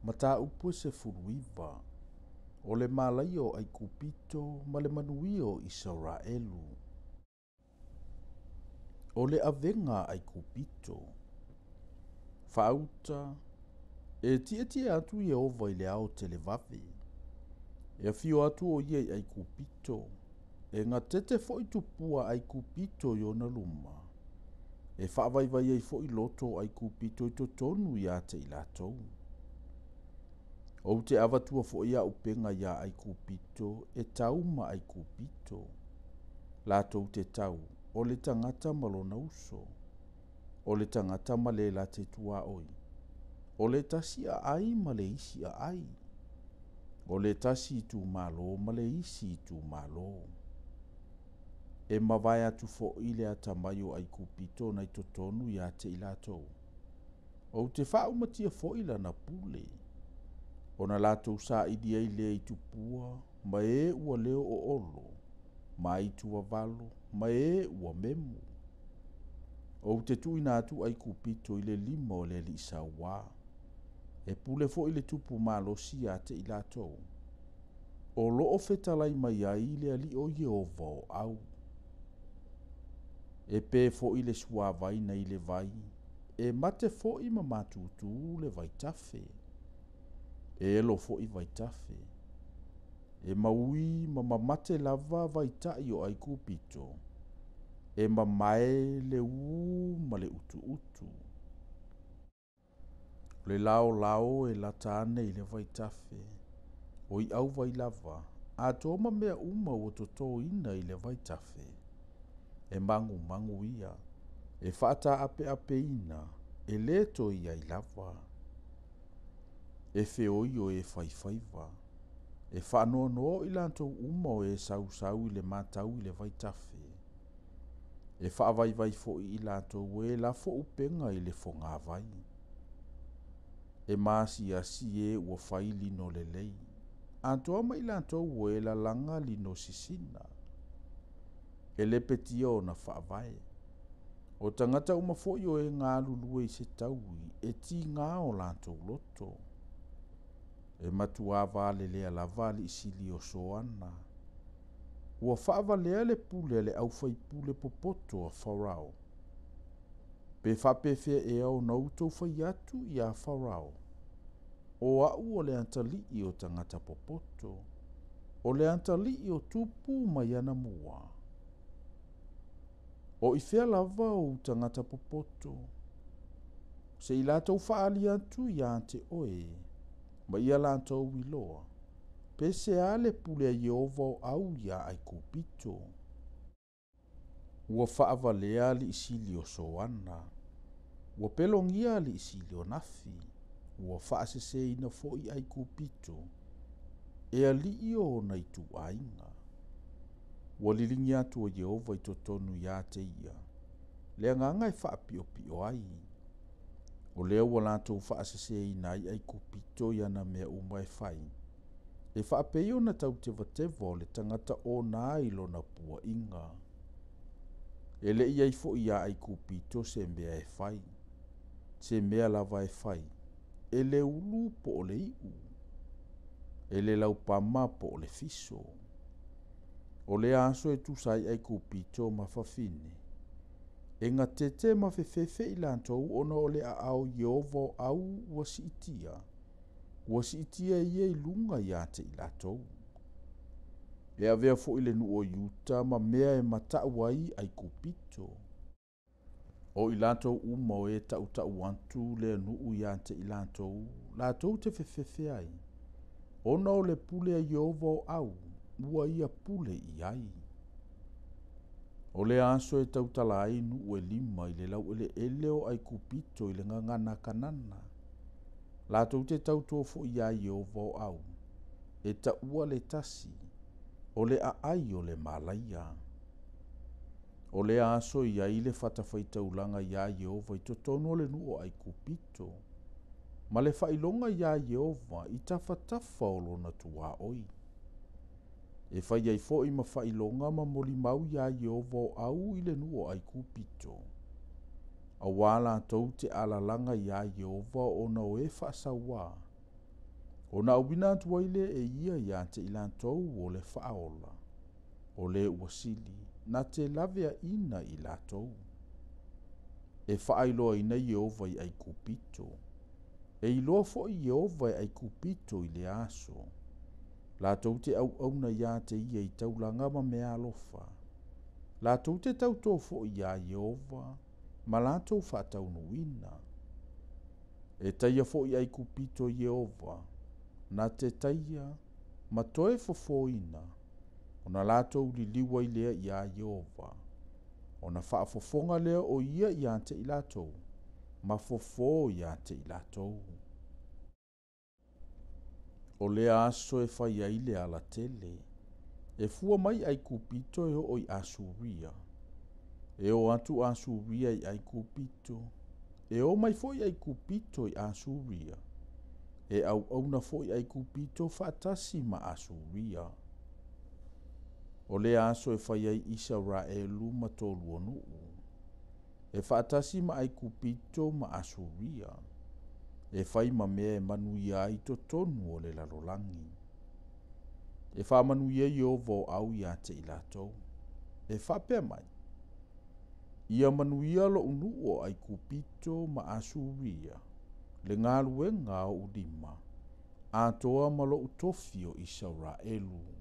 Mataupu e 19, o le malaia o Aikupito ma le manuia o Isaraelu. O le avega a Aikupito. Faauta, e tietie atu Ieova i le ao televave. E afio atu o ia i Aikupito, e gatete foi tupua Aikupito i ona luma. E faavaivai ai foi loto o Aikupito i totonu ia te i latou. Ou te avatua foi auupega iā Aikupito e tau ma Aikupito. Latou te tau, o le tagata ma lona uso, o le tagata ma le late tuaoi, o le tasi aai ma le isi aai, o le tasi itumalo ma le isi itumalo. E mavae atu foi le atamai o Aikupito nai totonu ia te i latou. Ou te faaumatia foi lana pule, ona latou saili ai lea i tupua ma e ua leo oolo, ma aitu vavalo, ma e ua memu. Ou te tuuina atu Aikupito i le lima o le alii sauā, e pule foi le tupu malosi ia te i latou. O loo fetalai mai ai le alii o Ieova o au. E pe foi le suavai nai le vai, e mate foi ma matutu le vaitafe. E elo foi vaitafe. E maui ma mamate lava vaitai o Aikupito, e mamae le ū ma le utuutu. O le laolao e lata ane i le vaitafe, o iau vai lava, atoa ma mea uma ua totoina i le vaitafe. E magumagu ia, e faataapeapeina, e le toe i ai lava. E feoi o e faifaiva, e faanoanoa i latou uma o e sausau i le matau i le vaitafe. E faavaivai foi i latou e lafo upega i le fogavai. E maasiasi e ua fai lino lelei, atoa ma i latou o e lalaga lino sisina. E lepetia ona faavae. O tagata uma foi o e galulue i se taui, e tigā o latou loto. E matuā valelea lava alii sili o Soana. Ua faavalea le pule a le aufaipule popoto a Farao. Pe faapefea ea ona outou fai atu iā Farao, o au o le atalii o tagata popoto, o le atalii o tupu mai anamua. O i fea lava ou tagata popoto, se i latou faaali atu ia te oe, ma ia latou iloa, pe se a le pule a Ieova o au iā Aikupito. Ua faavalea alii sili o Soana, ua pelogia alii sili o Nafi, ua faaseseina foi Aikupito, e alii o ona ituaiga. Ua liligi atu o Ieova i totonu ia te ia, le agaga e faapiopio ai. O lea ua latou faaseseina ai Aikupito i ana mea uma e fai, e faapei ona tautevateva o le tagata ona i lona puaiga. E le i ai foi iā Aikupito se mea e fai, se mea lava e fai, e le ulu po o le iu, e le laupama po o le fiso. O lea aso e tusa ai Aikupito ma fafine, e gatete ma fefefe i latou ona o le aao o Ieova o au ua siitia ia i luga ia te i latou. E avea foi le nuu o Iuta ma mea e matau ai Aikupito. O i latou uma o e tautau atu le nuu ia te i latou, latou te fefefe ai, ona o le pule a Ieova o au, ua ia pule i ai. O le aso e tautala ai nuu e 5 i le laueleele o Aikupito i le gagana Kanana. Latou te tautoa foi iā Ieova o au, e taua le tasi, o le aai o le malaia. O le aso i ai le fatafaitaulaga iā Ieova i totonu o le nuu o Aikupito, ma le faailoga iā Ieova i tafatafa o lona tuaoi. E fai ai foi ma faailoga ma molimau iā Ieova o au i le nuu o Aikupito. Auā latou te alalaga iā Ieova ona o e faasauā, Ona auina atu ai lea e ia iā te i latou o le faaola, o le ua sili na te laveaina i latou. E faailoaina Ieova i Aikupito, e iloa foi Ieova e Aikupito i lea aso. Latou te auauna iā te ia i taulaga ma meaalofa. Latou te tautō foi iā Ieova ma latou faataunuuina. E taia foi Aikupito e Ieova, na te taia ma toe fofōina, ona latou liliu ai lea iā Ieova. Ona faafofoga lea o ia iā te i latou, ma fofō iā te i latou. O lea aso e fai ai le alatele, e fua mai Aikupito e oo i Asuria. E o atu Asuria i Aikupito, e o mai foi Aikupito i Asuria. E auauna foi Aikupito faatasi ma Asuria. O lea aso e fai ai Isaraelu ma tolu nuu, e faatasi ma Aikupito ma Asuria, e fai ma mea e manuia ai totonu o le lalolagi. E faamanuia Ieova o au iā te i latou. E faapea mai, ia manuia lo'u nuu o Aikupito ma Asuria, le galuega a ou lima, atoa ma lo'u tofi o Isaraelu.